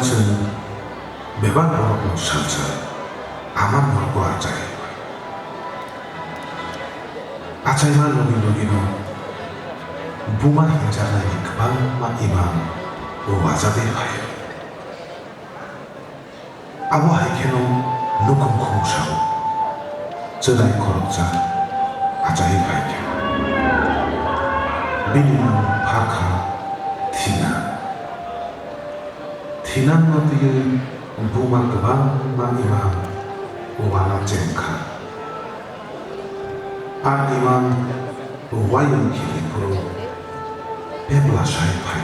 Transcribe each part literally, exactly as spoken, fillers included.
Chwng bebak borokno salsa ama nogo achai. Achaima logi logino buma hinjaknaini kwbangma imang o wajagwi phaio. Abo hai kheno nukhung khungsao chwrai khoroksa achaiwi phaikha. Bini mung pharkha Thina. Thinangno twiwi buma kwbangma imang uana chengkha. A imang wayung khili phuru pepla sai phai.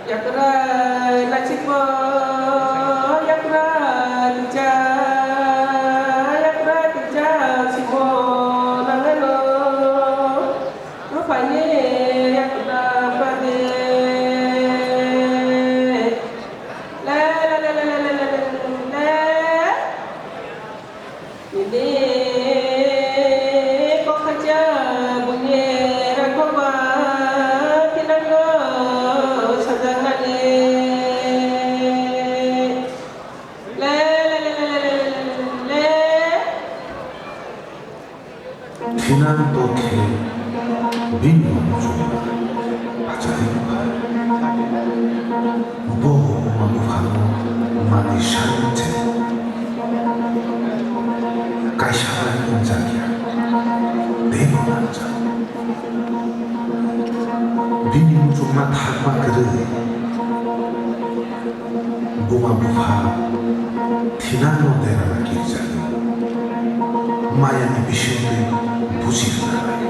Yakra nachipo, yakra tija, yakra tija simo nangano, rupani yakra pade. La, la, la. Nini kokhacha buini rakhokba thinango sajaknani. Le, le, le. Thinang tokhe bini uansukma achai wngkha. Bo buma buphano manwi sanwi se kaisa bai wngjakya, teibo nangjak. Bini muchungma thakma kwrwi buma bupha Thinangno derana kirijagwi mayani bisingtwi buji rwna lai.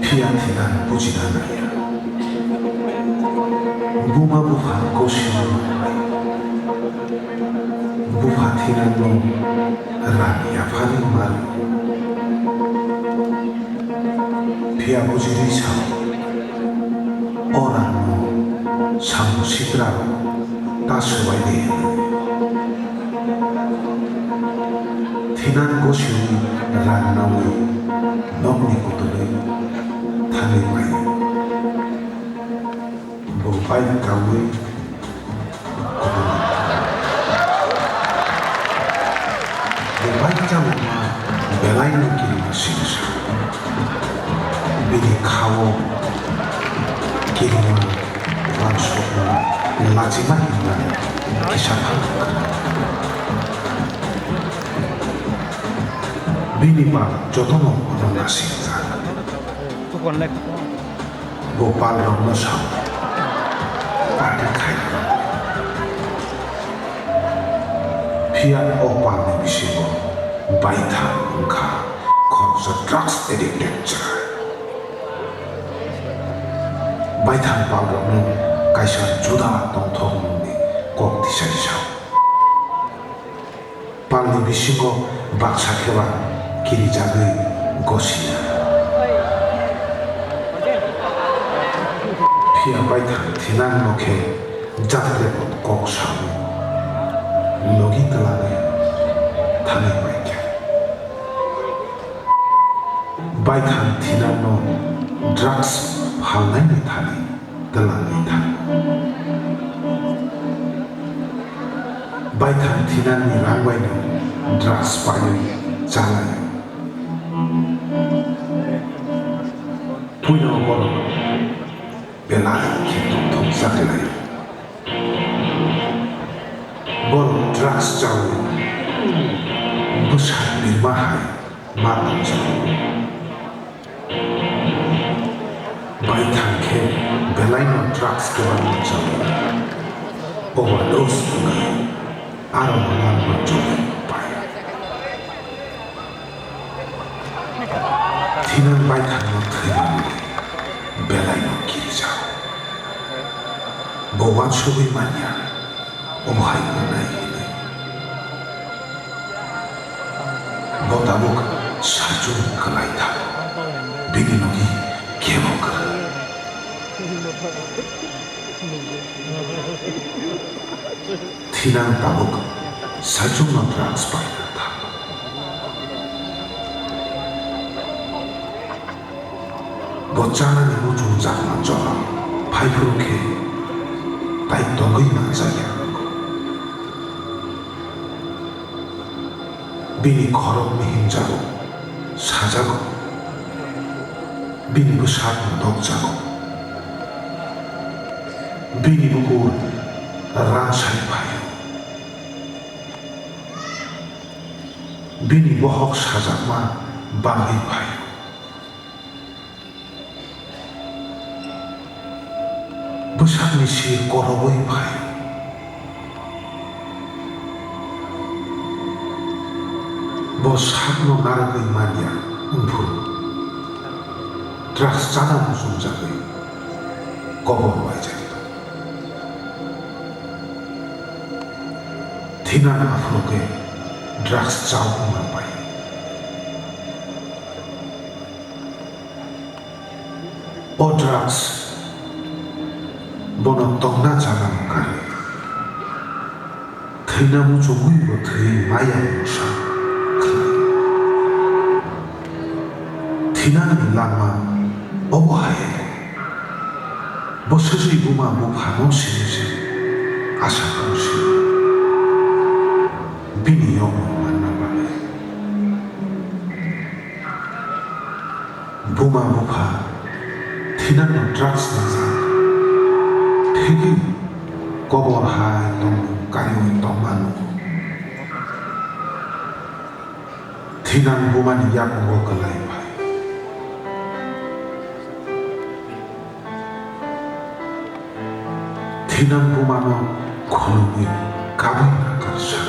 Phiya Thinang bujina naiya. Buma bupha gosino manlai. Bupha Thinangno rang yaphari ma rw. Phiya bujirwi sao, o rangno samung sitrarok ta swbai de hwnwi. Thinang gosiwi rang naui nokni kutulwi thangwi bai. Bo bai kaui Bo bai chalokma belaino kirima singsa. Bini khao kirima wansukma lachima hinmani kisa phano kwrwi. Bini ba jotono ono nasingjak. Bo palrokno sao, party khairok. Phiya o palni bisingo baithang wngkha khoroksa drugs addicted chwrai. Baithang palrokno kaisa juda tongthokmungni kok tisai sao. Palni bisingo baksa kheba kirijagwi gosiya. Phiya baithang Thinangno khe jatrebo kok saui logi twlangwi thangwi paikha. Baithang Thinangno drugs phalnaini thani twlangwi thango. Baithang Thinangni rang baino drugs paiwi chalaio. Puila borok belai khe tongthok chakhlaio. Borok drugs chaui bwsa birma hai ma tongjago. Baithang khe belaino drugs kwbangma chaui overdose wngwi aro lama choli pai. Thinang baithangno thwimani Belaino kirijao. Bo uansugwi manya, omo hai wngnai hwnwi. Bo tabuk sachung kwlai thango, bini logi kebo kwrwi. Thinang tabuk sachungno drugs paina thango. Bo chanani muchungjakma jora phaiphuru khe tai tongwi manjakya. Bini khorokno himjago, sajago. Bini bwsakno dokjago. Bini bukur ransai phaio. Bini bohok sajakma bagwi phaio. Bwsakni sir korobwi phaio. Bo sakno narwgwi manya wngphuru, drugs chana muchungjagwi kobor waijak. Thinang aphuru khe drugs chaui ma pai. O drugs bono tongna chana no kari. Thwina muchungwi bo thwi maya mungsa khlai. Thinani lama obo hai. Bo swswi buma buphano sini se asa kongsi. Bini yokno manna bagwi. Buma bupha thinangno drugs najak. Thwigwi kobor hai tongmung kariui tongma nugo. Thinang bumani yakungo kwlai phai. Thinang bumano khulumwi kabwi nakarsa.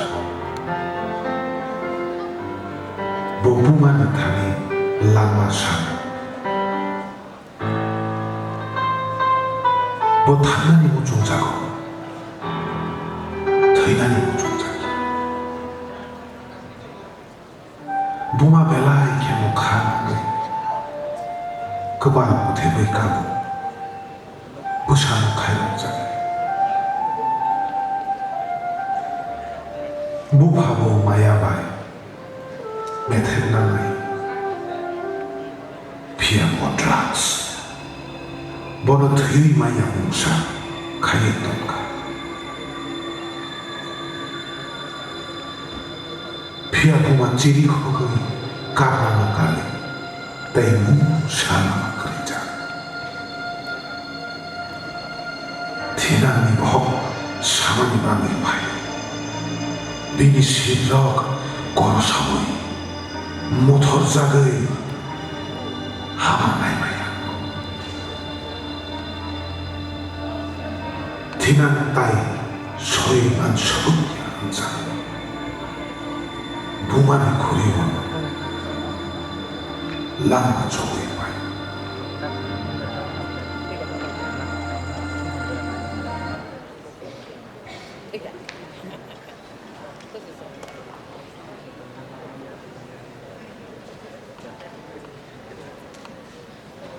Bo bumani thani langma sano. Bo thangnani muchungjago, thwinani muchungjakya. Buma belai khe mokha nangwi kwbang muthebwi kabo, bwsano khairokjaknai. Bupha bo maya bai methep nangnai, phiya bo drugs. Bono thwiwi manya mungsa khaiwi tongkha. Phiya buma chiri khogwi kapnama kali tei mungsa lama kwrwijak. Thinangni bohok samani bagwi phai. Bini sitrok korosaui, mothorjagwi hama naimaya. Thinang tai soi man soi ya wngjakgo. Bumani khuri-o lama chogwi pai.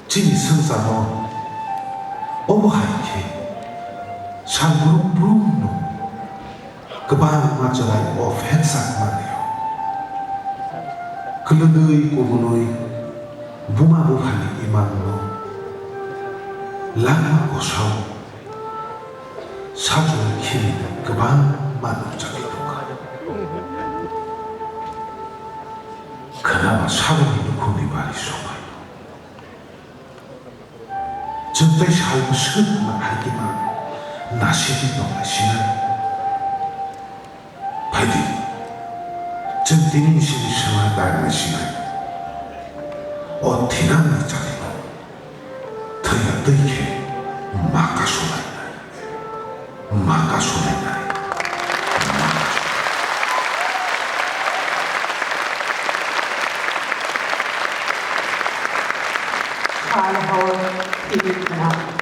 Chini swngcharno omo hai khe sal brum brum no kwbangma chwrai o phersak manlio. Kwlwnwi kubunwi buma buphani imangno langma kosao Sajwk khini kwbangma nukjagwi tongkha. Khwnama saboni nukhungni bari songphai. Chwng tei sal bwswk ma hai khe ma nasingwi tongnai sinai. Phaidi, chwng tini sini swmai dagnai sinai. O thinangni chatino thwiya twi khe ma kasulainai, ma kasulainai, ma kasulainai. Sal hor Kha.